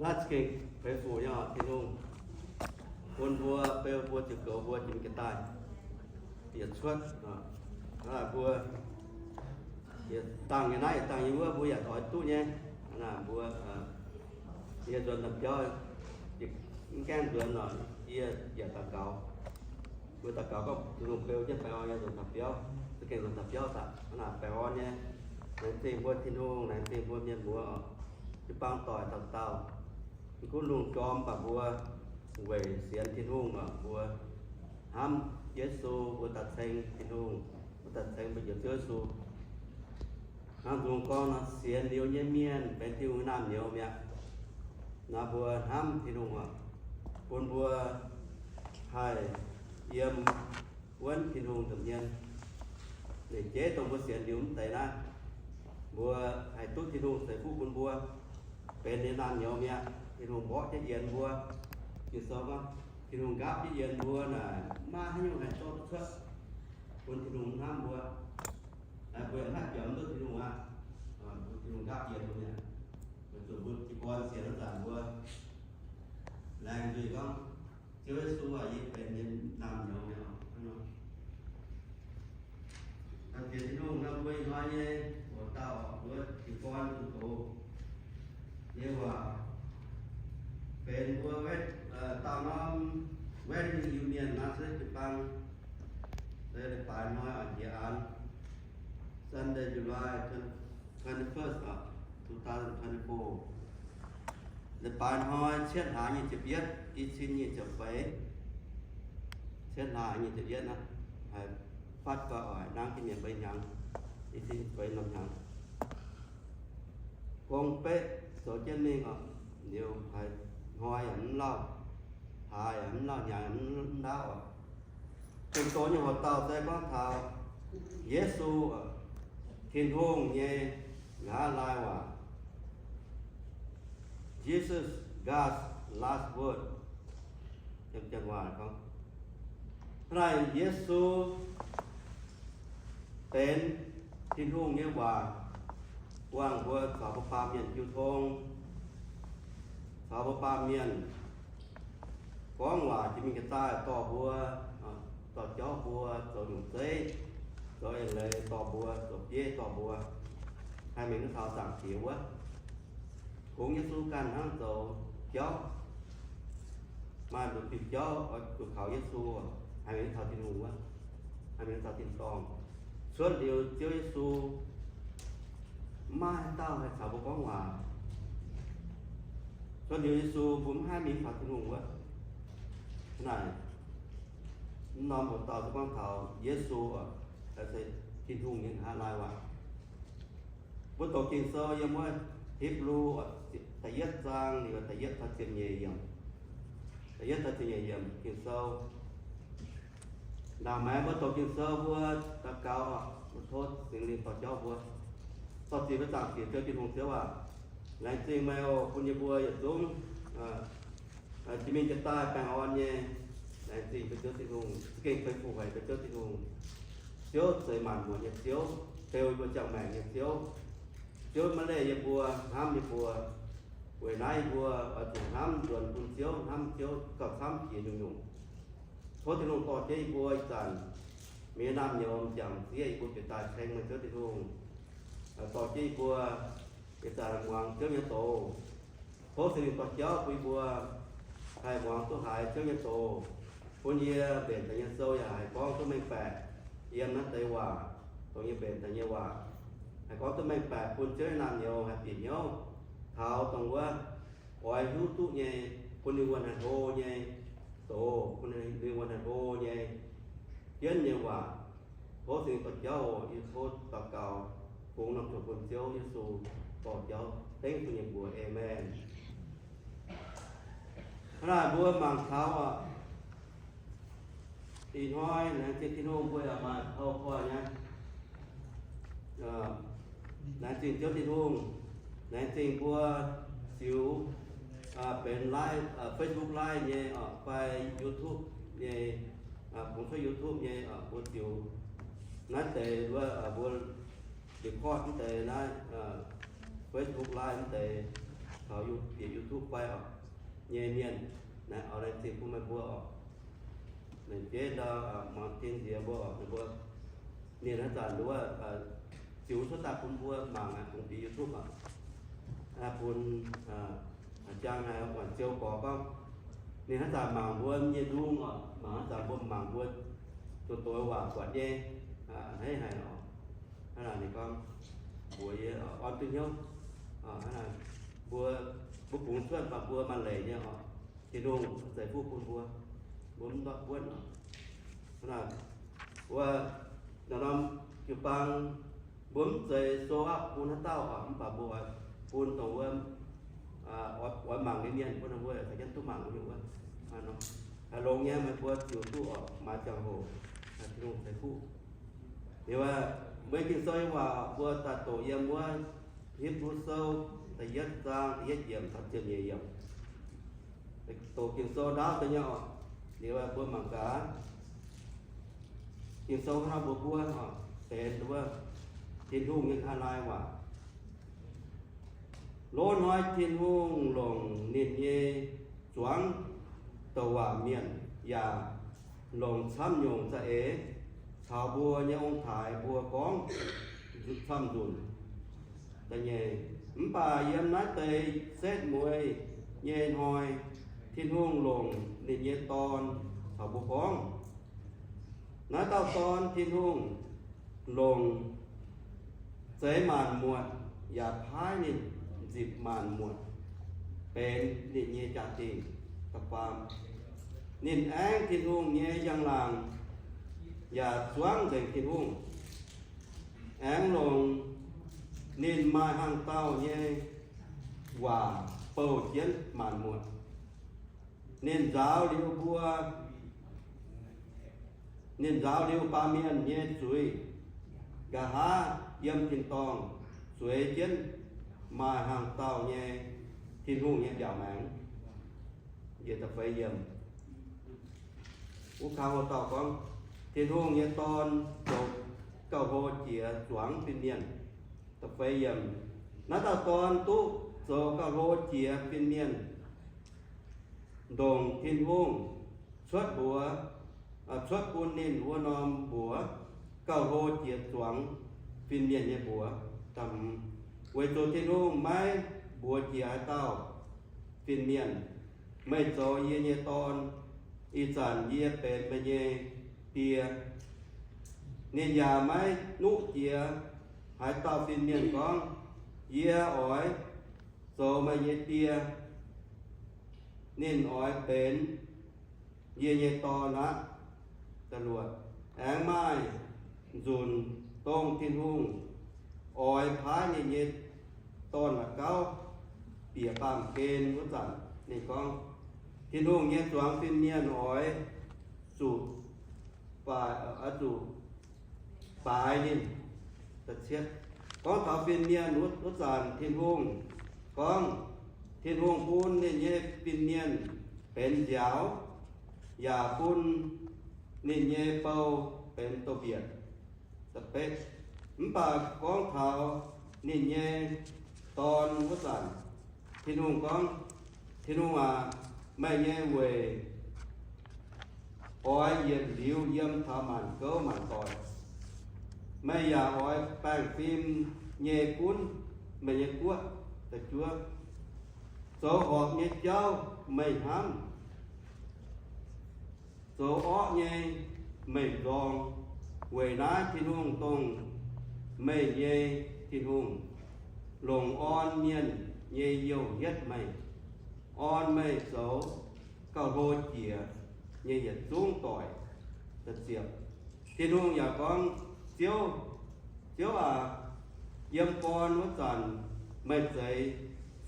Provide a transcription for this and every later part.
Naaiv za'gengh feix fuc nyei oc, Tin-Hungh bun mbuo, beu mbuo ziouc goux mbuo jiex mingh ga'daaih bieqc cuotv. Hnangv naaic mbuo yietc dangh nyei naaiv, yietc dangh nyei wuov, mbuo yaac oix duqv nyei. Hnangv naaic mbuo, yie nzuonx daaih biauv, mv gaengh nzuonx nor, yie yaac daux gaux. Mbuo daux gaux gorngv Tin-Hungh beu jienv baengh orn nyei nzuonx daaih biauv, za'gengh nzuonx daaih biauv daaih. Hnangv naaic baengh orn nyei, laengz zingh mbuo Tin-Hungh, laengz zingh mbuo mienh muoz, jiu-baang doic dauh dauh. Mv gunv lungh ndorm baac mbuo weic sienx Tin-Hungh oc, mbuo hnamv Yesu, mbuo daaih ceng Tin-Hungh, mbuo daaih ceng mbuo njoux Ziouv Yesu. Hnangv nzung gorngv nor, sienx liuz nyei mienh benx Tin-Hungh naamh nyouz mi'aqv. Naaiv mbuo hnamv Tin-Hungh oc, bun mbuo haih yiem wuonv Tin-Hungh nza'hmien. Lengc jeiv dongh mbuo sienx liuz mv deix naaiv, mbuo haih duqv Tin-Hungh ceix fuqv bun mbuo, benx ninh naamh nyouz mi'aqv. Tin-Hungh mborqv jienv yienx mbuo. Ging-Sou gorngv, Tin-Hungh nqaapv jienv yienx mbuo naaic, maiv maaih haaix nyungc haih zorqv duqv cuotv, bun Tin-Hungh hnamv mbuo. Mbuo yaac maiv haih biaux mv duqv Tin-Hungh aqv. Bun Tin-Hungh nqaapv yienx mbuo mi'aqv. Weic zuqc mbuo jiez gorn sienx wuov zanc mbuo laengz nzuih gorngv, Ziouv Yesu aac, yie benx ninh naamh nyouz mi'aqv. Sienx Tin-Hungh nor, mbuo ih hnoi nyei hoc dauh oc, mbuo jiez gorn zuqc doz nyei waac benx mbuo wetv, dauh norm wetv Iu-Mienh naaiv se jiu-baang, se leiz-baaix hnoi oc, jiex aanx, Sunday, July twenty-first, two thousand twenty-four. Leiz-baaix hnoi cietv hlaax nyic ziepc yietv, i cin nyic ziepc feix, cietv hlaax nyic ziepc yietv aqv. Haiz fatv gau oc, nangv jienv mienh mbeix hnyangx, i cin feix norm hnyangx. Gong beqv zoux jienv mingh oc, liuz haiz hnoi yaac mv lauh, hlaax yaac mv lauh, hnyangx yaac mv ndaauv oc. Ging-Sou nyei hoc dauh se gorngv taux Yesu, Tin-Hungh nyei nqa'haav laai waac. Jesus, God's last word. Janx-waac gorngv, hnangv naaic Yesu benx Tin-Hungh nyei waac, buangh mbuo caux mbuo baamh mienh jiu tong, caux mbuo baamh mienh gorngv waac jiex mingh ga'daaih dorh mbuo, dorh jauv mbuo zoux nyungc zeiv, zoux eix leiz dorh mbuo, zoux bieiv dorh mbuo, haih mingh duqv taux Zaangc Diex wuov. Kungx Yesu ganh hnangv zoux jauv. Maaih nduqc diuh jauv oix zuqc kaux Yesu, haih mingh taux Tin-Hungh wuov, haih mingh taux tin-dorngh. Cuotv liuz Ziouv Yesu, maiv maaih haaix dauh haih caux mbuo gorngv waac. Cuotv liuz Yesu, mbuo maiv haih mingh taux Tin-Hungh wuov. Naaic, mv norm hoc dauh se gorngv taux Yesu, se Tin-Hungh nyei nqa'haav laai waac. Mbuo doqc Ging-Sou yiem wuov Hipv^lu da'yietv zaang liuz da'yietv taux ziepc nyeic yiemc. Da'yietv taux ziepc nyeic yiemc Ging-Sou. Ndaangc maengx mbuo doqc Ging-Sou mbuo daux gaux, mbuo tov Singx Lingh dorh jauv mbuo. Zorqv ziex mbuo Zaangc Diex Ziouv Tin-Hungh Ziouv aac, laengz zingh meih oc, bun yie mbuo yietc zungv jiex mingh jiex daaih baengh orn nyei. Laengz zingh mbuo Ziouv Tin-Hungh, za'gengh feix fuc haic mbuo Ziouv Tin-Hungh. Ziouv zeiz maanc muotc nyei Ziouv, beu mbuo ziangh maengc nyei Ziouv. Ziouv maiv leih yie mbuo, hnamv yie mbuo. Weic naaiv yie mbuo oix zuqc hnamv nzuonx bun Ziouv, hnamv Ziouv gauh camv jiex nyungc-nyungc. Tov Tin-Hungh dorh jienv yie mbuo ih zanc mienh naamh nyouz m'jangc m'sieqv yie mbuo bieqc daaih ceng meih Ziouv Tin-Hungh. Dorh jienv yie mbuo ih zanc muangx Ziouv nyei doz. Tov Singx Lingh dorh jauv bun yie mbuo haih muangx duqv haiz Ziouv nyei doz, bun yie mbenc daaih nyei sou yaac haih gorngv duqv mengh baeqc yiem naaiv deix waac, dongh yie mbenc daaih nyei waac, haih gorngv duqv mengh baeqc bun Ziouv nyei naamh nyouz haih bieqc hnyouv taux dongh wuov oix hiuv duqv nyei, bun ninh wuonh haih hlo nyei doz, bun ninh wuonh haih hlo nyei jienv nyei waac. Tov Singx Lingh dorh jauv oc. Yie tov daux gaux fungx norm tov bun Ziouv Yesu dorh jauv dengv bun ninh mbuo. Aamen. Hnangv naaic mbuo mangc taux aqv. Ih hnoi laengz zingh Tin-Hungh mbuo yaac maaih PowerPoint nyei. Laengz zingh Ziouv Tin-Hungh. Laengz zingh mbuo ziux benx live, Facebook live nyei oc, fai YouTube nyei, kungx cuotv YouTube nyei oc, mbuo ziux naaiv deix wuov, mbuo record mv deix naaiv, Facebook live mv deix, taux bieqc YouTube. YouTube fai oc, nyei mienh, naaiv oix laengz zingh bun meih mbuo oc. Laengz jeiv ndau muangx tin nziex mbuo oc, ninh mbuo, ninh haaix zanc nduov, ziux cuotv daaih bun mbuo mangc bungx bieqc YouTube oc. Bun jang haiz guangc ziou gorx gorngv, ninh haaix zanc mangc mbuo nyei nzung oc, mangc haaix zanc mbuo mangc mbuo zoux doix waac buatc nyei, a'hneiv haic oc. Hnangv naaic ninh gorngv, mbuox yie oix duqv hnyouv, hnangv naaic mbuo, mbuo bungx cuotv baac mbuo maaih leiz nyei oc. Tin-Hungh ceix fuqv bun mbuo, mbuo mv ndortv buonv oc. Hnangv naaic, wuov, norm-norm jiu-baang, mbuo mv zeiz show up bun haaix dauh oc, mv baac mbuo oix bun dongh wuov, oix mangc nyei mienh, bun ninh mbuo caux jienv duqv mangc nyei wuov. Haih longx nyei, meih mbuo ziux duqv oc, maaih ziangh hoc Tin-Hungh ceix fuqv. Liuz, mbuo Ging-Sou nyei waac mbuo daaih doqc yiem wuov Hipv^lu Sou da'yietv zaang da'yietv yiemc taux ziepc nyeic yiemc. Doqc Ging-Sou ndaauv deix nyei oc. Liuz mbuo mangc gaax Ging-Sou hnangv nor mbuox mbuo oc, benx wuov Tin-Hungh nyei kaa^lai waac. Loz-hnoi Tin-Hungh longc ninh nyei zuangx douc waac mienh yaac longc camv nyungc za'eix caux mbuo nyei ong-taaix mbuo gorngv camv nzunc. Mv baac yiem naaiv deix setv mueiz nyei hnoi, Tin-Hungh longc ninh nyei Dorn caux mbuo gorngv. Naaiv dauh Dorn Tin-Hungh longc zeix maanc muotc yaac paaiv ninh nzipc maanc muotc benx ninh nyei jaa-dingh. Da'faam, ninh aengv Tin-Hungh nyei njang-laangc yaac zuangv nzengc Tin-Hungh, aengx longc ninh maaih hnaangx-daauh nyei waac bouh jienv maanc muotc. Ninh nzaaux liuz mbuo, ninh nzaaux liuz baamh mienh nyei zuiz, nqa'haav yiem tin-dorngh zueiz jienv maaih hnaangx-daauh nyei Tin-Hungh nyei mbiaauc maengx. Njiec da'feix yiemc. Wuov kang wuov dauh gorngv, Tin-Hungh nyei Dorn zoux gauh hlo jiex zuangx fin-mienh. Da'feix yiemc. Naaiv dauh Dorn duqv zoux gauh hlo jiex fin-mienh, ndongc Tin-Hungh cuotv mbuox, cuotv bun ninh wuov norm mbuox gauh hlo jiex zuangx fin-mienh nyei mbuox. Da'hmz. Weic zuqc Tin-Hungh maiv mbuox jiex haaix dauh fin-mienh, Meih zoux yie nyei dorn, ih zanc yie benx meih nyei die. Ninh yaac maiv nuqv jiex haaix dauh fin-mienh gorngv, Yie oix zoux meih nyei die. Ninh oix benx yie nyei dorn aqv. Da'luoqc. Aengx maaih nzunc dongh Tin-Hungh oix paaiv ninh nyei Dorn la'gauv bieqc baamh gen wuov zanc, ninh gorngv, Tin-Hungh nyei zuangx fin-mienh oix zuqc, oix zuqc baaix ninh. Gorngv taux fin-mienh wuov zanc, Tin-Hungh gorngv, Tin-Hungh bun ninh nyei fin-mienh benx nziaaux, yaac bun ninh nyei bou benx douz-mbietc. Mv baac gorngv taux ninh nyei Dorn wuov zanc, Tin-Hungh gorngv, Tin-Hungh aac, meih nyei weic oix yietc liuz yiem taux maanc gouv maanc doic. Meih yaac oix baengh fim nyei gunv meih nyei guoqv. Da'juov. Zoux horpc nyei jauv meih hnamv, zoux orqv nyei meih nzorng. Weic naaiv Tin-Hungh dongh meih nyei Tin-Hungh longc orn mienh nyei youh hietv meih, orn meih zoux gauh hlo jiex nyei yietc zungv doic. Tin-Hungh yaac gorngv, Ziouv, Ziouv aac, yiem gorn wuov zanc meih zeix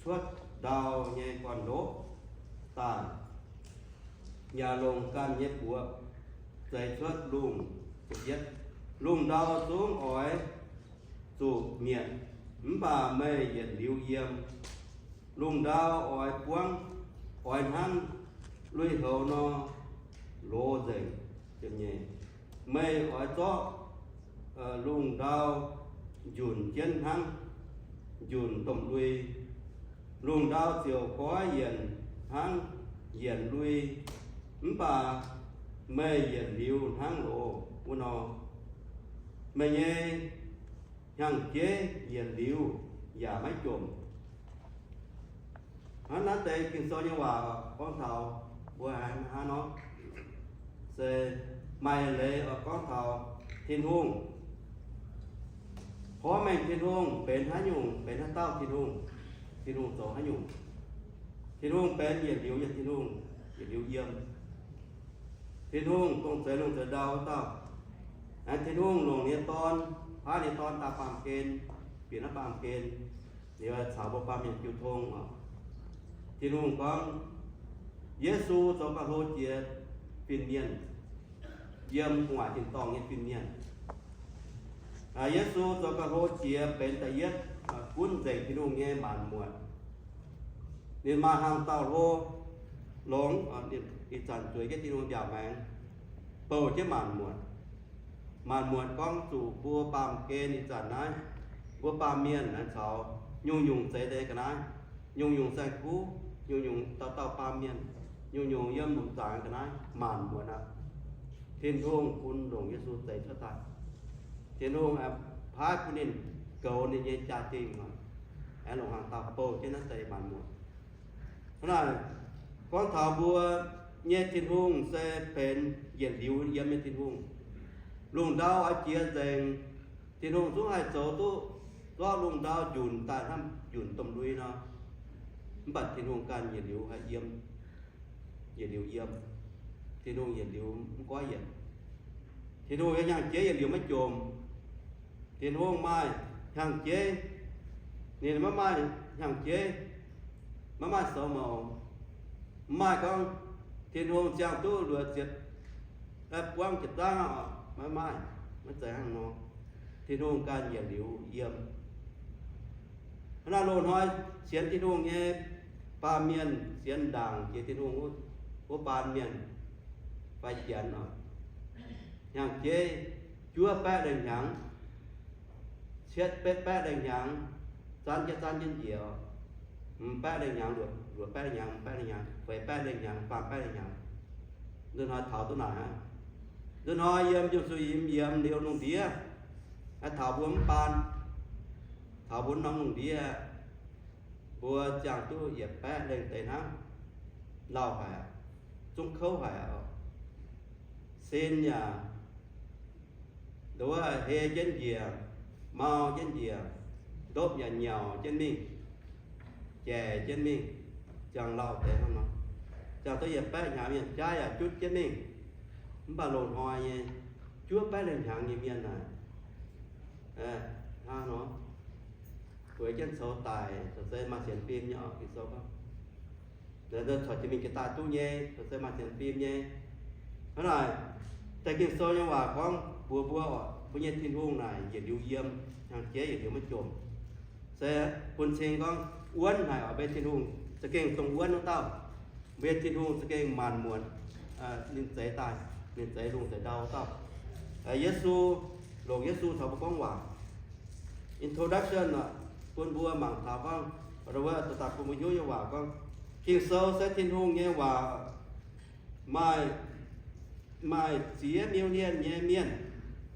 cuotv ndau nyei gorn-ndoqv daaih, yaac longc ganh nyei buoz zeix cuotv lungh. Lungh ndau zungv oix zuqc mietc, mv baac meih yietc liuz yiem. Lungh ndau oix buangv, oix hnangv lui-houx nor loz nzengc. Meih oix zorqv lungh ndau njunc jienv hnangv njunc domh lui. Lungh ndau ziouc goiv yienc hnangv yienc lui, mv baac meih yienc liuz hnangv loz wuov nor. Meih nyei hnyangx-jeiv yienc liuz yaac maiv jomc. Hnangv naaiv deix Ging-Sou nyei waac gorngv taux mbuo haaix nor, se maaih leiz oix gorngv taux Tin-Hungh. Porv mengh Tin-Hungh benx haaix nyungc, benx haaix dauh Tin-Hungh, Tin-Hungh zoux haaix nyungc. Tin-Hungh benx yietc liuz nyei Tin-Hungh, yietc liuz yiem. Tin-Hungh dongh zeix lungh zeix ndau wuov dauh. Aengx Tin-Hungh longc ninh nyei Dorn, paaiv ninh nyei Dorn daaih baamh gen, bieqc naaiv baamh gen, liuz caux mbuo baamh mienh jiu tong oc. Tin-Hungh gorngv, Yesu zoux gauh hlo jiex fin-mienh, yiem gu'nguaaic tin-dorngh nyei fin-mienh. Yesu zoux gauh hlo jiex benx da'yietv gunv nzengc Tin-Hungh nyei maanc muotc. Ninh maaih hnaangx dauh hlo longx, ih zanc zueiz jienv Tin-Hungh mbiaauc maengx, bouh jienv maanc muotc. Maanc muotc gorngv zuqc mbuo baamh gen ih zanc naaiv, mbuo baamh mienh naaiv caux nyungc-nyungc zeix deix ga'naaiv, nyungc-nyungc saeng-kuv, nyungc-nyungc dauh dauh baamh mienh, nyungc-nyungc yiem lungh zaangc ga'naaiv, maanc muotc aqv. Tin-Hungh bun longc Yesu zeix cuotv daaih. Tin-Hungh paaiv bun ninh goux ninh nyei jaa-dingh, aengx longc hnaangx dauh bouh jienv naaiv deix maanc muotc. Hnangv naaic, gorngv taux mbuo nyei Tin-Hungh se benx yietc liuz yiem nyei Tin-Hungh. Lungh ndau oix jiex nzengc, Tin-Hungh zungv haih zoux duqv zorqv lungh ndau njunc daaih hnangv njunc domh lui nor. Mv baac Tin-Hungh ganh yietc liuz haih yiem, yietc liuz yiem. Tin-Hungh yietc liuz mv goiv yienc. Tin-Hungh nyei hnyangx-jeiv yietc liuz maiv jomc. Tin-Hungh maaih hnyangx-jeiv, ninh maiv maaih hnyangx-jeiv, maiv maaih soux mouc, mv maaih gorngv Tin-Hungh ziangh duqv luoqc ziepc, buangv ziepc zangv, maiv maaih, maiv zeiz hnangv nor. Tin-Hungh ganh yietc liuz yiem. Hnangv naaiv loz-hnoi sienx Tin-Hungh nyei baamh mienh, sienx ndaangc jiex Tin-Hungh wuov baan mienh fai janx oc, hnyangx-jeiv juov baeqv lengh hnyangx, cietv betv baeqv lengh hnyangx, zanv jienv zanv jienv njiec, hmz baeqv lengh hnyangx, luoqc baeqv lengh hnyangx, hmz baeqv lengh hnyangx, feix baeqv lengh hnyangx, faam baeqv lengh hnyangx. Nzuqc hnoi taux duqv naaic aqv. Nzuqc hnoi yiem Yesu Yim yiemx liuz lungh ndiev, taux mbuo mv baan, taux mbuo norm lungh ndiev, mbuo ziangh duqv yietc baeqv lengh deix hnangv. Lauh haic, zungv kouv haic, sin yaac nduov hei jienv njiec, mau jienv njiec, ndopv yaac nyauc jienv mingh, jaic jienv mingh, ziangh lauh deix hnangv nor. Ziangh duqv yietc baeqv hnyangx mienh jaav yaac jutv jienv mingh. Mv baac loz-hnoi nyei juov baeqv lengh hnyangx nyei mienh naaic, hnangv nor, bueix jienv coux daic, corc se maaih sienx fim nyei oc, Ging-Sou gorngv. Corc jiex mingh jiex daaih duqv nyei, corc se maaih sienx fim nyei. Hnangv naaic, deix Ging-Sou nyei waac gorngv mbuox mbuo oc, mbuo nyei Tin-Hungh naaic yietc liuz yiem, hnyangx-jeiv yietc liuz maiv jomc. Se bun cing gorngv wuonv haic oc, mbuo nyei Tin-Hungh za'gengh dongh wuonv wuov dauh. Mbuo nyei Tin-Hungh za'gengh maanc muotc, ninh zeix daaih, ninh zeix lungh zeix ndau wuov dauh. Yesu, longc Yesu caux mbuo gorngv waac. Introduction oc, bun mbuo mangc taux gorngv, wuov daaih bun mbuo hiuv nyei waac gorngv, Ging-Sou se Tin-Hungh nyei waac, maaih, maaih ziex million nyei mienh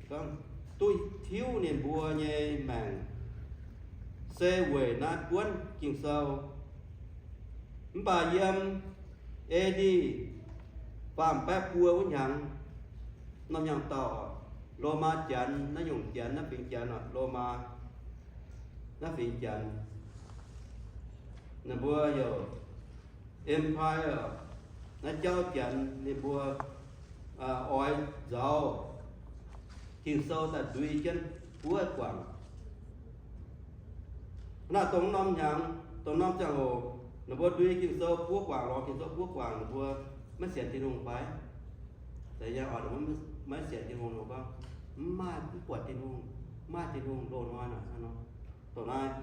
gorngv duqv tiuv ninh mbuo nyei maengc, se weic naaiv buonv Ging-Sou. Mv baac yiem A D faam baeqv buo wuov hnyangx, norm hnyangx-daauh, Lomaa Janx, naaiv nyungc janx, naaiv fingx janx, Lomaa, naaiv fingx janx, ninh mbuo heuc empire, naaiv jauv janx ninh mbuo oix nzauz Ging-Sou daaih ndui jienv buov guangc. Naaiv dongh norm hnyangx, dongh norm ziangh hoc, ninh mbuo ndui Ging-Sou buov guangc, lorz Ging-Sou buov guangc, ninh mbuo maiv sienx Tin-Hungh fai? Zeiz nyei oc, ninh mbuo maiv sienx Tin-Hungh, ninh mbuo gorngv, mv maaih, mv buatc Tin-Hungh, mv maaih Tin-Hungh loz-hnoi naaic hnangv nor. Dongh naaiv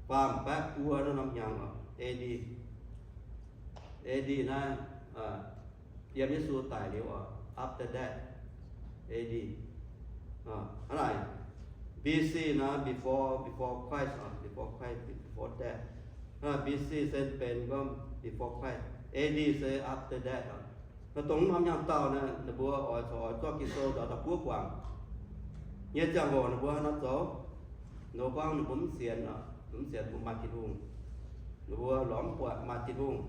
faam baeqv buo norm hnyangx, A D, A D naaiv, yiem Yesu daic liuz oc, after death, A D. Hnangv naaic, B C naaiv before, before Christ, before Christ. before that. B C se benx gorngv before Christ, A D se after that. Naaiv dongh norm hnyangx-daauh naaiv, ninh mbuo oix corc oix zorqv Ging-Sou nzaaux daaih buov guangc. Nyei ziangh hoc ninh mbuo haaix nor zoux? Ninh mbuo gorngv ninh mbuo mv sienx, mv sienx mbuo maaih Tin-Hungh. Ninh mbuo lorz mv buatc maaih Tin-Hungh,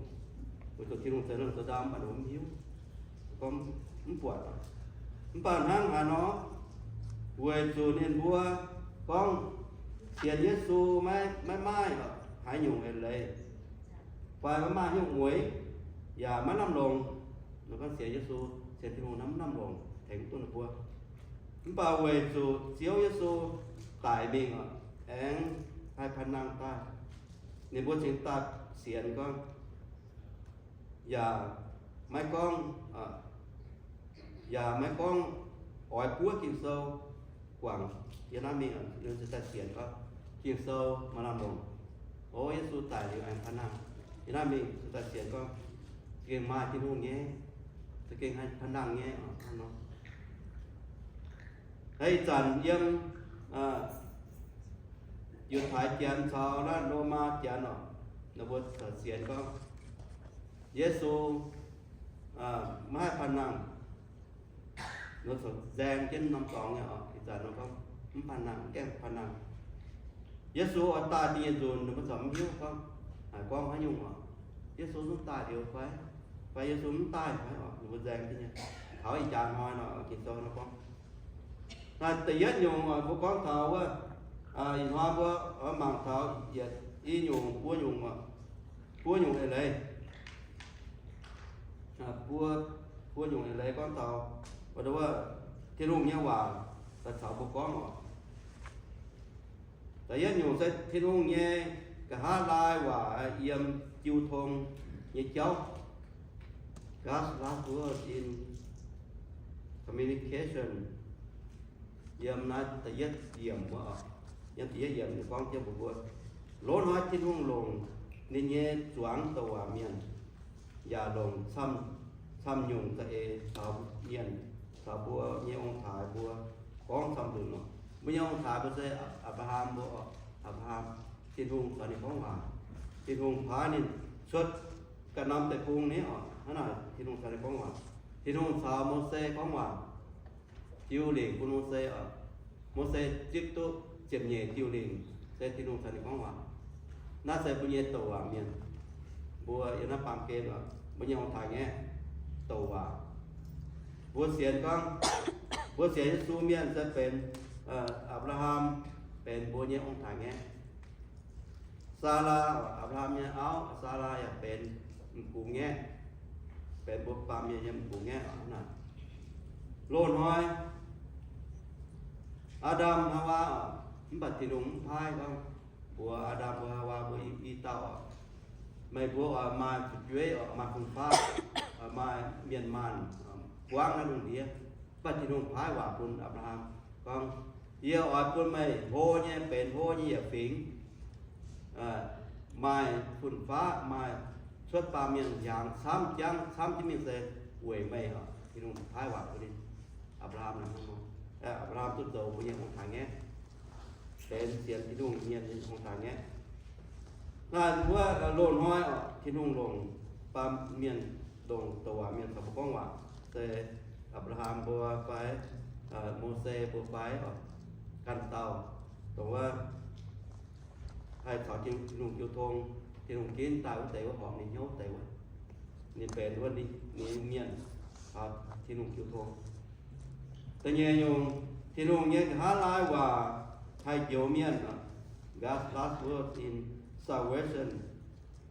weic zuqc Tin-Hungh zoux lungh zoux ndau, mv baac ninh mbuo mv hiuv, gorngv mv buatc. Mv baac hnangv haaix nor, weic zuqc ninh mbuo gorngv sienx Yesu maiv, maiv maaih haaix nyungc eix leiz, fai maiv maaih haaix nyungc mueix, yaac maiv lamh longc. Ninh gorngv sienx Yesu, sienx Tin-Hungh naaiv mv lamh longc, tengx duqv ninh mbuo. Mv baac weic zuqc Ziouv Yesu daic mingh oc, aengx haih panh nangh daaih, ninh mbuo cingx daaih sienx gorngv, yaac maiv gorngv, yaac maiv gorngv oix buov Ging-Sou guangc. Yiem naaiv mingh, ninh mbuo cingx daaih sienx gorngv Ging-Sou maaih lamh longc. O, Yesu daic liuz aengx panh nangh. Yiem naaiv mingh cingx daaih sienx gorngv za'gengh maaih Tin-Hungh nyei, za'gengh haih panh nangh nyei oc. Ih zanc yiem Yiutai Janx caux naaiv Lomaa Janx oc, ninh mbuo sienx gorngv Yesu maiv haih panh nangh. Ninh mbuo corc nzaeng jienv norm dorngx nyei oc. Ih zanc ninh gorngv mv panh nangh, mv gaengh panh nangh. Yesu oix daaih da'nyeic nzunc, ninh mbuo corc mv hiuv gorngv, haiz gorngv haaix nyungc oc. Yesu zungv daaih liuz fai? Fai Yesu mv daaih fai oc? Ninh mbuo nzaeng jienv nyei. Taux ih jaax hnoi nor, Ging-Sou nor gorngv, naaiv da'yietv nyungc oc, mbuo gorngv taux wuov, ih hnoi mbuo oix mangc taux yietc i nyungc, buo nyungc oc, buo nyungc eix leiz. Buo, buo nyungc eix leiz gorngv taux wuov Tin-Hungh nyei waac daaih caux mbuo gorngv oc. Da'yietv nyungc se Tin-Hungh nyei nqa'haav laai waac yiem jiu tong nyei jauv. God's last word in communication. Yiem naaiv da'yietv yiemc wuov, yiem da'yietv yiemc ninh gorngv jienv mbuox mbuo, loz-hnoi Tin-Hungh longc ninh nyei zuangx douc waac mienh, yaac longc camv, camv nyungc za'eix caux mienh, caux mbuo nyei ong-taaix mbuo gorngv camv nzunc oc. Mbuo nyei ong-taaix mbuo se Apc^laa^ham mbuo oc. Apc^laa^ham, Tin-Hungh caux ninh gorngv waac. Tin-Hungh paaiv ninh cuotv ganh norm deic-bung nyei oc. Hnangv naaic Tin-Hungh caux ninh gorngv waac. Tin-Hungh caux Mose gorngv waac. Diuh lingc bun Mose oc. Mose zipv duqv ziepc nyeic diuh lingc, se Tin-Hungh caux ninh gorngv waac. Naaiv se mbuo nyei douc waac mienh. Mbuo yiem naaiv baamh gen oc, mbuo nyei ong-taaix ngaeqv douc waac. Mbuo sienx gorngv, mbuo sienx Yesu mienh se benx, Apc^laa^ham benx mbuo nyei ong-taaix ngaeqv. Saalaa, Apc^laa^ham nyei auv, Saalaa yaac benx m'gux ngaeqv, benx mbuo baamh mienh nyei m'gux ngaeqv oc. Hnangv naaic, loz-hnoi Aa^ndam, Haawaa oc, mv baac Tin-Hungh mv paaiv gorngv mbuox Aa^ndam mbuo, Haawaa mbuo i dauh oc, meih mbuo oix maaih fu'jueiv oc, maaih fun-faqv, maaih mienh maanh buangv naaiv lungh ndiev. Mv baac Tin-Hungh paaiv waac bun Apc^laa^ham gorngv, yie oix bun meih hlo nyei benx hlo nyei yietc fingx, maaih fun-faqv, maaih cuotv baamh mienh hiaangx camv jangv, camv jienv mingh se weic meih oc. Tin-Hungh paaiv waac bun ninh, Apc^laa^ham, Apc^laa^ham duqv zoux mbuo nyei ong-taaix ngaeqv, benx sienx Tin-Hungh mienh nyei ong-taaix ngaeqv. Naaiv wuov loz-hnoi oc, Tin-Hungh longc baamh mienh, longc douc waac mienh caux mbuo gorngv waac, se Apc^laa^ham mbuo fai, Mose mbuo fai oc, ganh dauh dongh wuov haih caux Tin-Hungh jiu tong, Tin-Hungh ginv daaih wuov deix wuov horpc ninh hnyouv deix wuov, ninh benx wuov ninh mienh caux Tin-Hungh jiu tong. Da'nyeic nyungc, Tin-Hungh nyei nqa'haav laai waac haih njoux mienh. God's last word in salvation,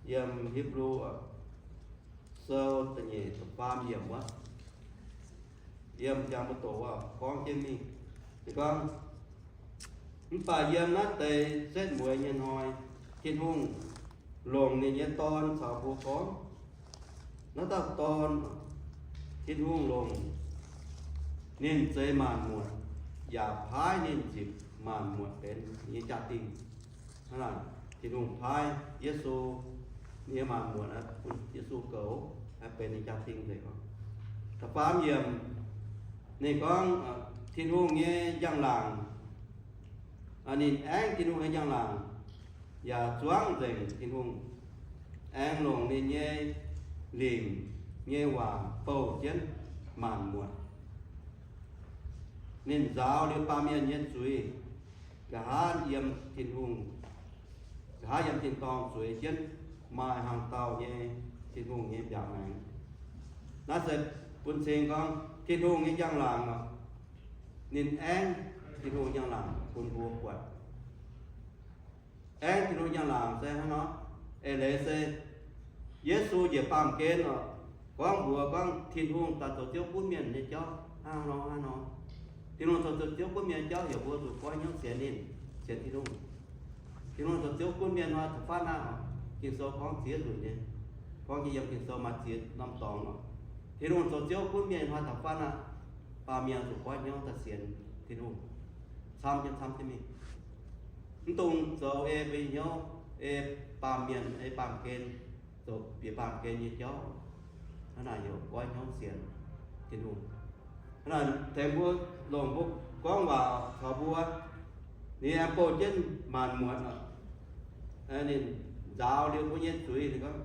yiem Hipv^lu sou da'nyeic da'faam yiemc wuov, yiem jangx mbu'ndongx wuov gorngv jienv mingh. Ninh gorngv, mv baac yiem naaiv deix setv mueiz nyei hnoi, Tin-Hungh longc ninh nyei Dorn caux mbuo gorngv. Naaiv dauh Dorn, Tin-Hungh longc ninh zeix maanc muotc, yaac paaiv ninh nzipc maanc muotc benx ninh nyei jaa-dingh. Hnangv naaic, Tin-Hungh paaiv Yesu, ninh nyei maanc muotc bun Yesu goux, benx ninh jaa-dingh nzengc. Da'faam yiemc, ninh gorngv, Tin-Hungh nyei njang-laangc, ninh aengv Tin-Hungh nyei njang-laangc, yaac zuangv nzengc Tin-Hungh, aengx longc ninh nyei lingc nyei waac bouh jienv maanc muotc. Ninh nzaaux liuz baamh mienh nyei zuiz, nqa'haav yiem Tin-Hungh, nqa'haav yiem tin-dorngh zueiz jienv maaih hnaangx-daauh nyei Tin-Hungh nyei mbiaauc maengx. Naaiv se bun cing gorngv Tin-Hungh nyei njang-laangc oc. Ninh aengv Tin-Hungh njang-laangc bun mbuo buatc. Aengv Tin-Hungh njang-laangc se hnangv nor, eix leiz se Yesu njiec baamh gen oc, gorngv mbuox gorngv Tin-Hungh daaih zoux Ziouv gunv mienh nyei jauv hnangv nor hnangv nor. Tin-Hungh zoux Ziouv gunv mienh nyei jauv heuc mbuo zuqc goiv hnyouv sienx ninh, sienx Tin-Hungh. Tin-Hungh zoux Ziouv gunv mienh hnoi caux faanv aqv oc. Ging-Sou gorngv ziex nzunc nyei, gorngv jienv yiem Ging-Sou maaih ziex norm dorngx oc. Tin-Hungh zoux Ziouv gunv mienh hnoi caux faanv aqv, baamh mienh zuqc goiv hnyouv daaih sienx Tin-Hungh, camv jienv camv jienv mingh. Mv dungx zoux ei mbuo hnyouv, ei baamh mienh, ei baamh gen, zoux bieqc baamh gen nyei jauv. Hnangv naaic heuc goiv hnyouv sienx Tin-Hungh. Hnangv naaic tengx mbuo, longc mbuo gorngv waac caux mbuo, ninh aengx bouh jienv maanc muotc oc. Ninh nzaaux liuz mbuo nyei zuiz, ninh gorngv,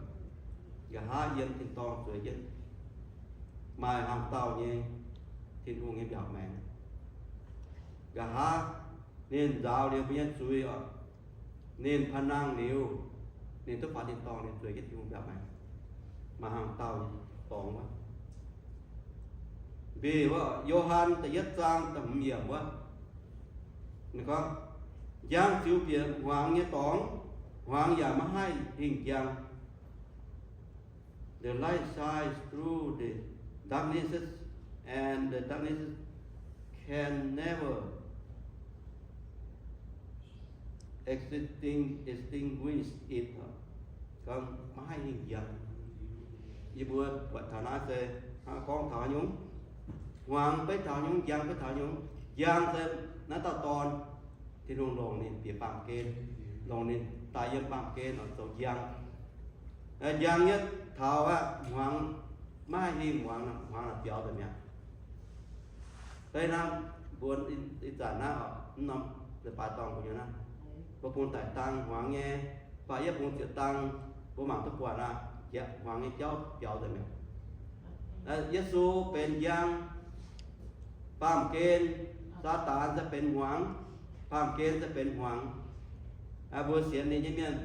nqa'haav yiem tin-dorngh zueiz jienv maaih hnaangx-daauh nyei Tin-Hungh nyei mbiaauc maengx. Nqa'haav ninh nzaaux liuz mbuo nyei zuiz oc, ninh paan nangh liuz, ninh duqv faaux tin-dorngh, ninh zueiz jienv Tin-Hungh mbiaauc maengx, maaih hnaangx-daauh nyei dorngx wuov. Mbic wuov, Yo^han da'yietv zaang da'hmz yiemc wuov, ninh gorngv, njang ziux bieqc hmuangx nyei dorngx, hmuangx yaac maiv haih hingh njang. The light shines through the darkness, and the darkness can never extinguish, extinguish it. Gorngv maiv haih hingh njang. Yie mbuo buatc taux naaiv se gorngv taux nyungc, hmuangx beiv taux nyungc, njang beiv taux nyungc. Njang se naaiv dauh dorn, Tin-Hungh longc ninh bieqc baamh gen, longc ninh daaih yiem baamh gen oix zoux njang. Njang yietv taux aqv, hmuangx maiv haih hingh muangx, hmuangx naaic biaux nzengc mi'aqv. Deix hnangv mbuo ih zanc naaiv oc, mv norm leiz-baaix dorngh mbuo nyei naaiv, mbuo bung daic dang hmuangx nyei, mv baac yie bung ziepc dang mbuo mangc duqv buatc aqv, hmuangx nyei jauv biaux nzengc mi'aqv. Yesu benx njang, baamh gen, Saadaan se benx hmuangx, baamh gen se benx hmuangx. Mbuo sienx ninh nyei mienh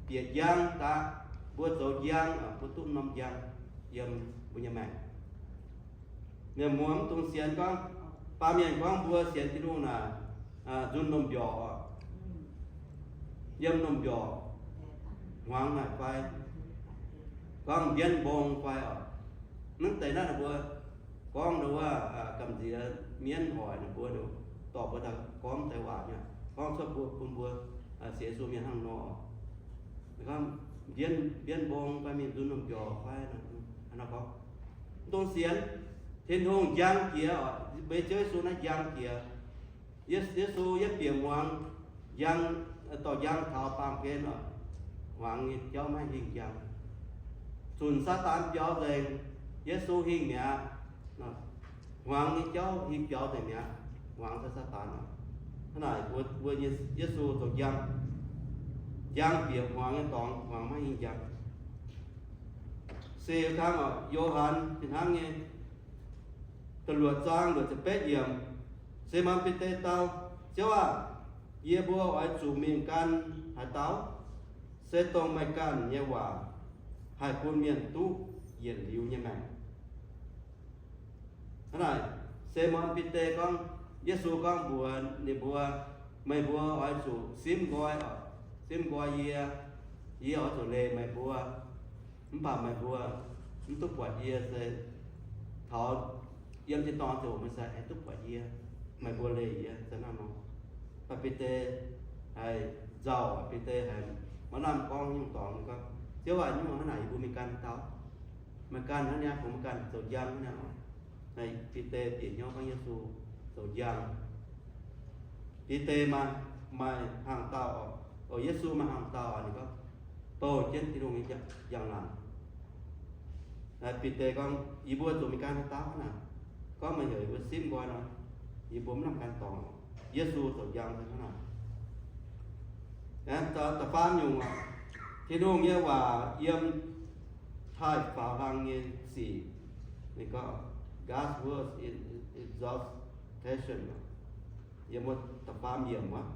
bieqc njang daaih, mbuo zoux njang, mbuo duqv norm njang yiem mbuo nyei maengc. Mienh muoz mv dungx sienx gorngv, baamh mienh gorngv mbuo sienx Tin-Hungh naaic, nzunc lomh mbiorqc, yiem lomh mbiorqc hmuangx naaic fai, gorngv mbienv mbong fai oc. Mv deix naaiv ninh mbuo gorngv ninh wuov gamh nziex mienv hoic ninh mbuo, ninh dorh mbuo daaih gorngv deix waac nyei, gorngv cuotv mbuo bun mbuo sienx Yesu mienh hnangv nor. Gorngv mbienv, mbienv mbong fai mingh nzunc lomh mbiorqc fai, hnangv nor gorngv. Mv dungx sienx. Tin-Hungh njang jiex oc, mbuo Ziouv Yesu naaiv njang jiex. Yesu yietv bieqc muangx, njang, dorh njang taux baamh gen oc, hmuangx nyei jauv maiv hingh njang. Zunc Saadaan biaux nzengc, Yesu hingh mi'aqv. Hmuangx nyei jauv hingh biaux nzengc mi'aqv, hmuangx se Saadaan oc. Hnangv naaic mbuo, mbuo nyei Yesu zoux njang, njang bieqc hmuangx nyei dorngx, hmuangx maiv hingh njang. Sic kang oc, Yo^han fih hnangv nyei da'luoqc zaang luoqc ziepc betv yiemc. Simon Bide dau, Ziouv aah! Yie mbuo oix zuqc mingh gan haaix dauh? Se dongh meih ganh nyei waac haih bun mienh duqv yietc liuz nyei maengc. Hnangv naaic, Simon Bide gorngv, Yesu gorngv mbuox ninh mbuo, meih mbuo oix zuqc simv nqoi oc, simv nqoi yie, yie oix zuqc leih meih mbuo, mv baac meih mbuo mv duqv buatc yie se taux yiem tin-dorngh ziouc meih se haih duqv buatc yie, meih mbuo leih yie se hnangv nor. Mv baac Bide haiz nzauh, Bide haiz maiv lamh gorngv nyungc dorngx, ninh gorngv, Ziouv aac, nyungc hnangv naaic yie mbuo mingh gan dauh? Meih ganh hnangv niaa, kungx meih ganh zoux njang hnangv niaa. Bide bieqc hnyouv gorngv Yesu zoux njang. Bide maaih, maaih hnaangx-daauh oc, Yesu maaih hnaangx-daauh oc, ninh gorngv, bouh jienv Tin-Hungh nyei njang-laangc. Bide gorngv, yie mbuo zuqc mingh gan haaix dauh hnangv naaic? Gorngv meih heuc yie mbuo simv nqoi nor, yie mbuo mv lamh gan dorngx. Yesu zoux njang se hnangv naaic. Aengx da'faam nyungc, Tin-Hungh nyei waac yiem taaih faaux hlang nyei sic. Ninh gorngv, God's word is exaltation. Yiem wuov da'faam yiemc wuov,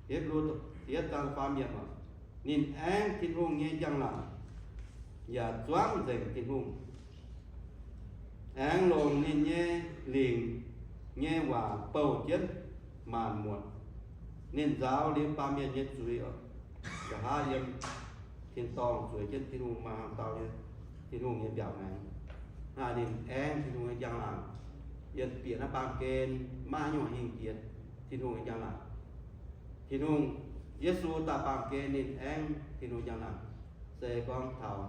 Hipv^lu da'yietv zaang da'faam yiemc, ninh aengv Tin-Hungh nyei njang-laangc yaac zuangv nzengc Tin-Hungh, aengx longc ninh nyei lingc nyei waac bouh jienv maanc muotc. Ninh nzaaux liuz baamh mienh nyei zuiz, nqa'haav yiem tin-dorngh zueiz jienv Tin-Hungh maaih hnaangx dauh nyei, Tin-Hungh nyei mbiaauc maengx. Hnangv naaic ninh aengv Tin-Hungh nyei njang-laangc, yiem bieqc naaiv baamh gen maiv nyungc hingh jiex Tin-Hungh nyei njang-laangc. Tin-Hungh, Yesu daaih baamh gen ninh aengv Tin-Hungh njang-laangc, se gorngv taux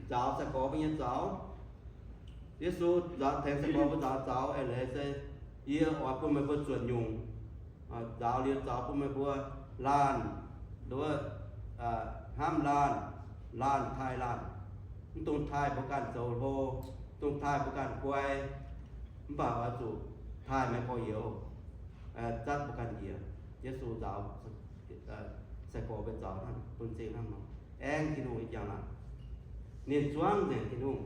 nzaaux sai-gorx mbuo nyei zaux. Yesu nzaaux, tengx sai-gorx mbuo nzaaux zaux eix leiz se, yie oix bun meih mbuo zuotc nyungc. Nzaaux liuz zaux bun meih mbuo laanh, nduov, hnamv laanh, laanh taaih laanh. Mv dungx taaih mbuo ganh zoux hlo, mv dungx taaih mbuo ganh guai, mv baac oix zuqc taaih meih gorx-youz, zatv mbuo ganh njiec. Yesu nzaaux sai-gorx mbuo zaux hnangv, bun cing hnangv nor, aengv Tin-Hungh nyei njang-laangc. Ninh zuangv nzengc Tin-Hungh.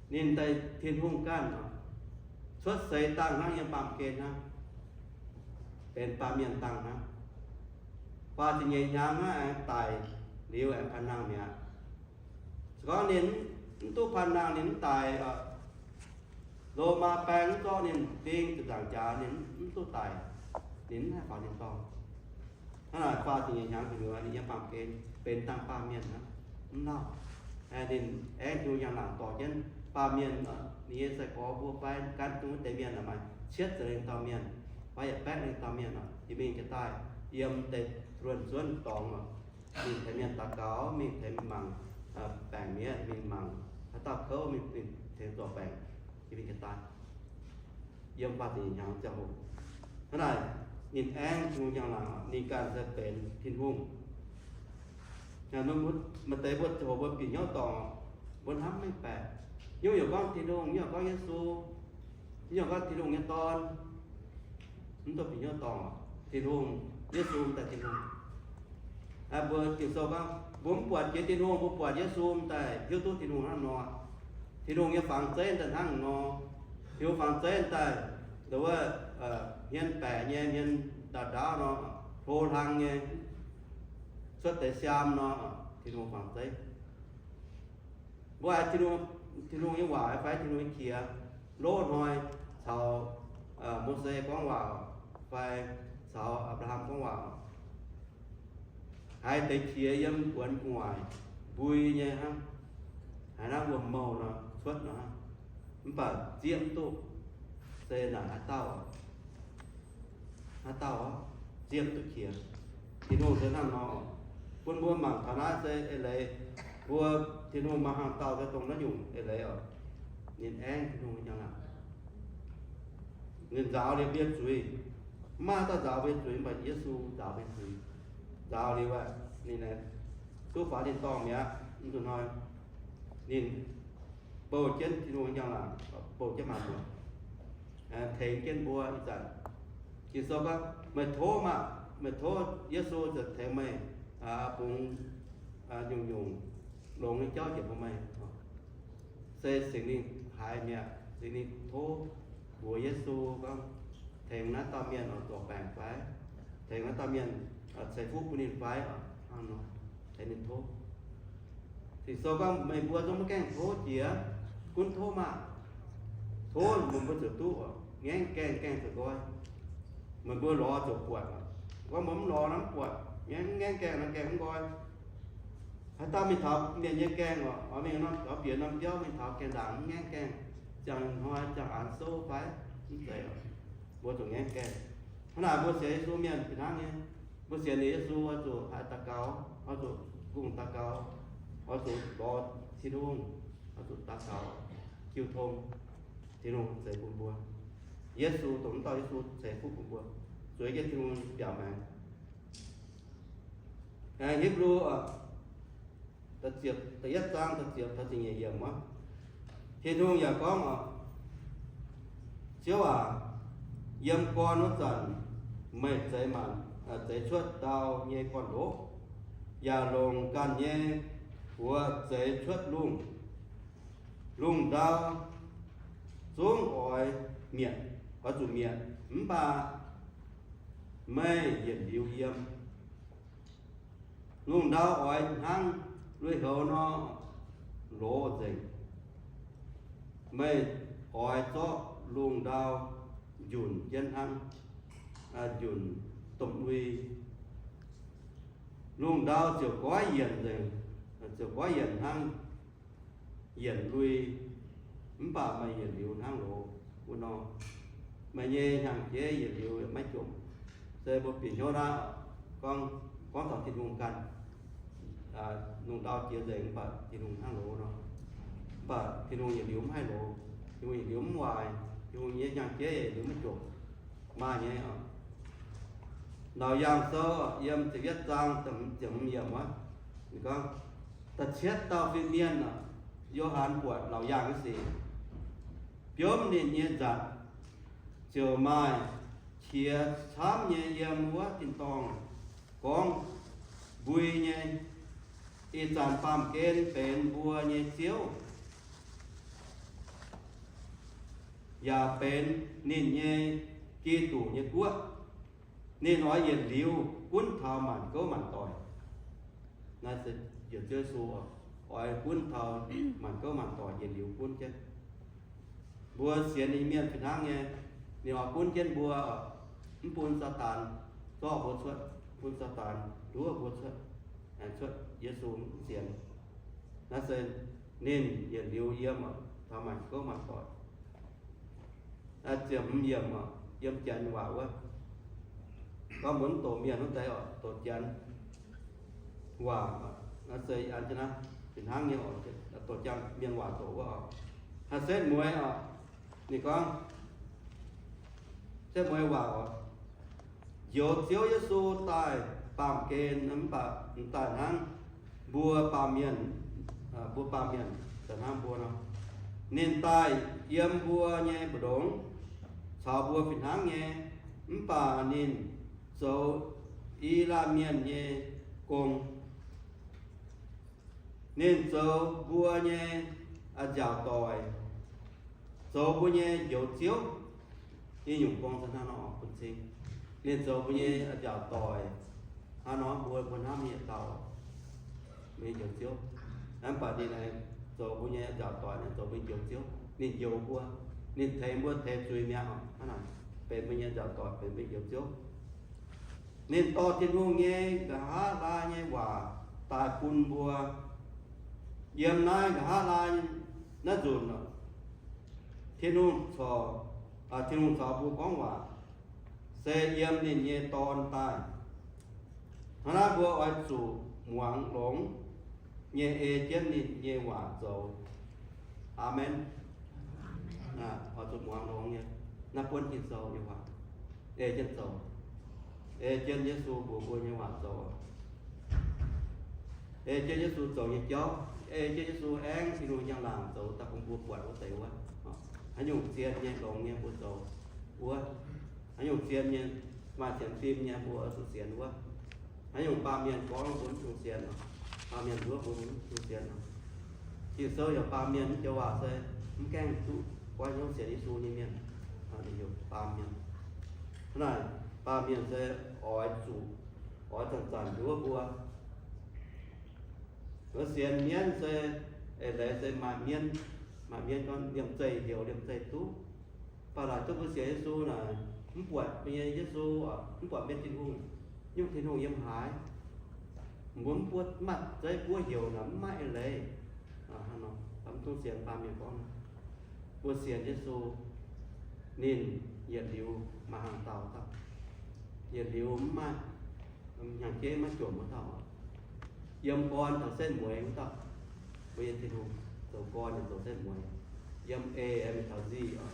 Ninh daaih Tin-Hungh ganh cuotv seix dangh hnangv, yiem baamh gen hnangv, benx baamh mienh dangh hnangv. Faah ziepc nyeic hnyangx hnangv aengx daic liuz aengx panh nangh mi'aqv. Se gorngv ninh mv duqv panh nangh, ninh mv daic, Lomaa baeng mv zorqv ninh ding ziepc nzaangc jaax, ninh mv duqv daic, ninh mv haih faaux tin-dorngh. Hnangv naaic faah ziepc nyeic hnyangx gu'nyuoz ninh yiem baamh gen benx dangh baamh mienh hnangv, mv lauh. Ninh aengv Tin-Hungh njang-laangc dorh jienv baamh mienh, ninh nyei sai-gorx mbuo fai gan dongh wuov deix mienh maaih cietv ziepc lengh dauh mienh fai yietc baeqv lengh dauh mienh, yie mingh jiex daaih yiem deix luonh zuonv dorngx, mingh tengx mienh daux gaux, mingh tengx mangc baengc mi'aqv, mingh mangc haaix dauh kouv, mingh tengx zorc baengc, yie mingh jiex daaih. Yiem faah ziepc nyeic hnyangx ziangh hoc. Hnangv naaic, ninh aengv Tin-Hungh njang-laangc, ninh ganh se benx Tin-Hungh. Maaih deix mbuo ziangh hoc mbuo bieqc hnyouv dorngc, mbuo hnamv maiv baeqc. Nyungc-nyungc gorngv Tin-Hungh, nyungc-nyungc gorngv Yesu, nyungc-nyungc gorngv Tin-Hungh nyei Dorn. Mv duqv bieqc hnyouv dorngc, Tin-Hungh, Yesu daaih Tin-Hungh. Mbuo Ging-Sou gorngv mbuo mv buatc jiex Tin-Hungh, mbuo buatc Yesu daaih hiuv duqv Tin-Hungh hnangv nor. Tin-Hungh nyei fangx zeiv daaih hnangv nor. Tin-Hungh fangx zeiv daaih, nduov, hmien baeqc nyei, hmien ndaauv ndaauv nor, hlo hlang nyei, cuotv deix siaam nor, Tin-Hungh fangx zeiv. Mbuo haiz Tin-Hungh nyei waac fai Tin-Hungh nyei qiex lov hnoi caux Mose gorngv waac fai caux Apc^laa^ham gorngv waac, haiz deix qiex yiem buonx gu'nguaaic mbui nyei hnangv, haiz naaiv wuom-mouh nor cuotv nor, mv baac zieqv mv duqv se naaic haaix dauh, haaix dauh zieqv mv duqv qiex. Tin-Hungh se hnangv nor. Bun mbuo mangc taux naaiv se eix leiz, mbuo Tin-Hungh maaih hnaangx dauh se dongh naaiv nyungc eix leiz oc. Ninh aengv Tin-Hungh nyei njang-laangc. Ninh nzaaux liuz mbuo nyei zuiz. Mv maaih dauh nzaaux mbuo nyei zuiz, mv baac Yesu nzaaux mbuo nyei zuiz. Nzaaux liuz aqv, ninh duqv faaux tin-dorngh mi'aqv. Mv dungx hnoi, ninh bouh jienv Tin-Hungh nyei njang-laangc, bouh jienv maanc muotc, tengx jienv mbuo ih zanc. Ging-Sou gorngv, meih tov maah! Meih tov Yesu ziouc tengx meih bungx nyungc-nyungc longx nyei jauv njiec bun meih. Se Singx Lingh haiz mi'aqv. Singx Lingh tov mbuox Yesu gorngv, tengx naaiv dauh mienh oix zorc baengc fai? Tengx naaiv dauh mienh ceix fuqv bun ninh fai? Hnangv nor, tengx ninh tov. Ging-Sou gorngv, meih mbuo zungv maiv gaengh tov jiex, gunv tov maah! Tov meih mbuo ziouc duqv, ngaengv gaengh, gaengh ziouc nqoi. Meih mbuo lorz ziouc buatc. Gorngv mbuo mv lorz nor mv buatc, ngaengv gaengh nor gaengh mv nqoi. Haaix dauh mingh taux mienh nyei gaengh oc, oix mingh taux bieqc norm biauv, mingh taux gaengh ndaangc mv ngaengv gaengh, ziangh hnoi ziangh aanx souv fai? Mv zeiz oc. Mbuo zuqc ngaengv gaengh. Hnangv naaic mbuo sienx Yesu mienh fih hnangv nyei. Mbuo sienx liuz Yesu oix zuqc haih daux gaux, oix zuqc kungx daux gaux, oix zuqc lorz Tin-Hungh, oix zuqc daux gaux jiu tong. Tin-Hungh ceix bun mbuo. Yesu, dongh wuov dauh Yesu ceix fuqv bun mbuo, zueiz jienv Tin-Hungh mbiaauc maengx. Hipv^lu da'yietv zaang da'ziepc taux ziepc nyeic yiemc wuov, Tin-Hungh yaac gorngv oc, Ziouv aac, yiem gorn wuov zanc, meih zeix maanc, zeix cuotv ndau nyei gorn-ndoqv, yaac longc ganh nyei buoz zeix cuotv lungh. Lungh ndau zungv oix mietc, oix zuqc mietc, mv baac meih yietc liuz yiem. Lungh ndau oix hnangv lui-houx nor loz nzengc. Meih oix zorqv lungh ndau njunc jienv hnangv, njunc domh lui. Lungh ndau ziouc goiv yienc nzengc, ziouc goiv yienc hnangv yienc lui, mv baac meih yietc liuz hnangv loz wuov nor. Meih nyei hnyangx-jeiv yietc liuz maiv jomc. Se mbuo bieqc hnyouv naaiv, gorngv, gorngv taux Tin-Hungh ganh, lungh ndau jiex nzengc mv baac Tin-Hungh hnangv loz nor. Mv baac Tin-Hungh yietc liuz mv haih loz, Tin-Hungh yietc liuz mv waaic, Tin-Hungh nyei hnyangx-jeiv yietc liuz maiv jomc. Maaih nyei oc. Laauc Yaangh Sou yiem ziepc yietv zaang ziepc hmz yiemc wuov, ninh gorngv, da'cietv dauh fin-mienh, Yo^han buatc Laauc Yaangh nyei sic, biomv ninh nyei nzatc, ziouc maaih qiex camv nyei yiem wuov tin-dorngh gorngv, mbui nyei, ih zanc baamh gen benx mbuo nyei Ziouv, yaac benx ninh nyei Giduc nyei guoqv. Ninh oix yietc liuz gunv taux maanc gouv maanc doic. Naaiv se Ziouv Yesu oix gunv taux maanc gouv maanc doic yietc liuz gunv jienv. Mbuo sienx ninh mienh fih hnangv nyei, ninh oix gunv jienv mbuo, mv bun Saadaan zorqv mbuo cuotv, bun Saadaan nduov mbuo cuotv, aengx cuotv Yesu mv sienx. Naaiv se ninh yietc liuz yiem taux maanc gouv maanc doic. Ziepc hmz yiemc, yiem Janx waac wuov, gorngv mbuo mv doqc mienh wuov deix oc, doqc Janx waac, naaiv se an jienv naaiv fih hnangv nyei oc, doqc Janx mienh waac doqc wuov oc. Haih setv mueiz oc. Ninh gorngv, setv mueiz waac oc. Njoux Ziouv Yesu daaih baamh gen mv baac m'daaih hnangv mbuo baamh mienh, mbuo baamh mienh daaih hnangv mbuo nor. Ninh daaih yiem mbuo nyei mbu'ndongx caux mbuo fih hnangv nyei, mv baac ninh zoux i laanh mienh nyei gong. Ninh zoux mbuo nyei nziaauc doic, zoux mbuo nyei Njoux Ziouv. Nyungc gong se hnangv nor bun cing. Ninh zoux mbuo nyei nziaauc doic, hnangv nor mbuo, mbuo hnamv nyei dauh, mbuo nyei Njoux Ziouv. Mv baac ninh zoux mbuo nyei nziaauc doic, ninh zoux mbuo nyei Njoux Ziouv. Ninh njoux mbuo, ninh tengx mbuo tengx zuiz mi'aqv. Hnangv naaic benx mbuo nyei nziaauc doic, benx mbuo nyei Njoux Ziouv. Ninh dorh Tin-Hungh nyei nqa'haav laai nyei waac daaih bun mbuo. Yiem naaiv nqa'haav laai naaiv nzunc, Tin-Hungh corc, Tin-Hungh caux mbuo gorngv waac se yiem ninh nyei Dorn daaih. Hnangv naaiv mbuo oix zuqc muangx longx nyei ei jienv ninh nyei waac zoux. Aamen. Oix zuqc muangx longx nyei, naaiv buonv Ging-Sou nyei waac ei jienv zoux, ei jienv Yesu mbuox mbuo nyei waac zoux, ei jienv Yesu zoux nyei jauv, ei jienv Yesu aengx Tin-Hungh njang-laangc zoux daaih bun mbuo buatc wuov deix wuov. Haaix nyungc zien nyei, longx nyei mbuo zoux wuov. Haaix nyungc zien nyei, maaih sienx fim nyei mbuo zuqc sienx wuov. Haaix nyungc baamh mienh gorngv mbuo mv dungx sienx, baamh mienh nduov mbuo mv dungx sienx. Ging-Sou heuc baamh mienh, mv joux waac se mv gaengh duqv goiv hnyouv sienx Yesu nyei mienh, ninh heuc baamh mienh. Hnangv naaic, baamh mienh se oix zuqc, oix zanc-zanc nduov mbuo. Mbuo sienx mienv se, eix leiz se maaih mienv, maaih mienv gorngv liemh zeih heuc liemh zeih duqv. Mv baac naaic duqv mbuo sienx Yesu naaic, mv buatc mbuo nyei Yesu, mv buatc mbuo nyei Tin-Hungh, nyungc Tin-Hungh yiem haaix, mbuo mv buatc, mv maaih zeiv buov heuc naaic mv maaih eix leiz. Hnangv nor, mv dungx sienx baamh mienh gorngv. Mbuo sienx Yesu, ninh yietc liuz maaih hnaangx-daaux dauh, yietc liuz mv maaih, hnyangx-jeiv maiv jomc wuov dauh, yiem gorn taux setv mueiz wuov dauh. Mbuo nyei Tin-Hungh zoux gorn ninh zoux setv mueiz, yiem eix mingh taux nzih oc.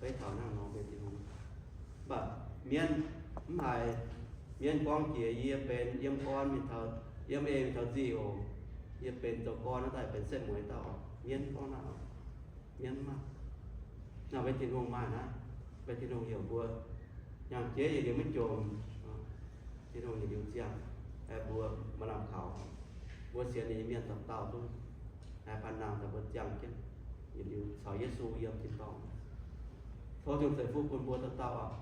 Beiv taux hnangv nor mbuo nyei Tin-Hungh. Mv baac mienv mv haiz. Mienv gorngv jiex, yie benx yiem gorn mingh taux, yiem eix mingh taux nzih oc. Yie benx zoux gorn wuov dauh, benx setv mueiz dauh oc. Mienv gorngv naaiv oc. Mienv mv maaih. Naaiv mbuo nyei Tin-Hungh maaih naaiv. Mbuo nyei Tin-Hungh heuc mbuo Nyaanh jeiv yietc liuz maiv jomc, Tin-Hungh yietc liuz ziangh. Mbuo maaih lamh kaux, mbuo sienx ninh nyei mienh dauh dauh duqv haih panh nangh daaih mbuo ziangh jienv, yietc liuz caux Yesu yiem tin-dorngh. Tov Tin-Hungh ceix fuqv bun mbuo dauh dauh oc.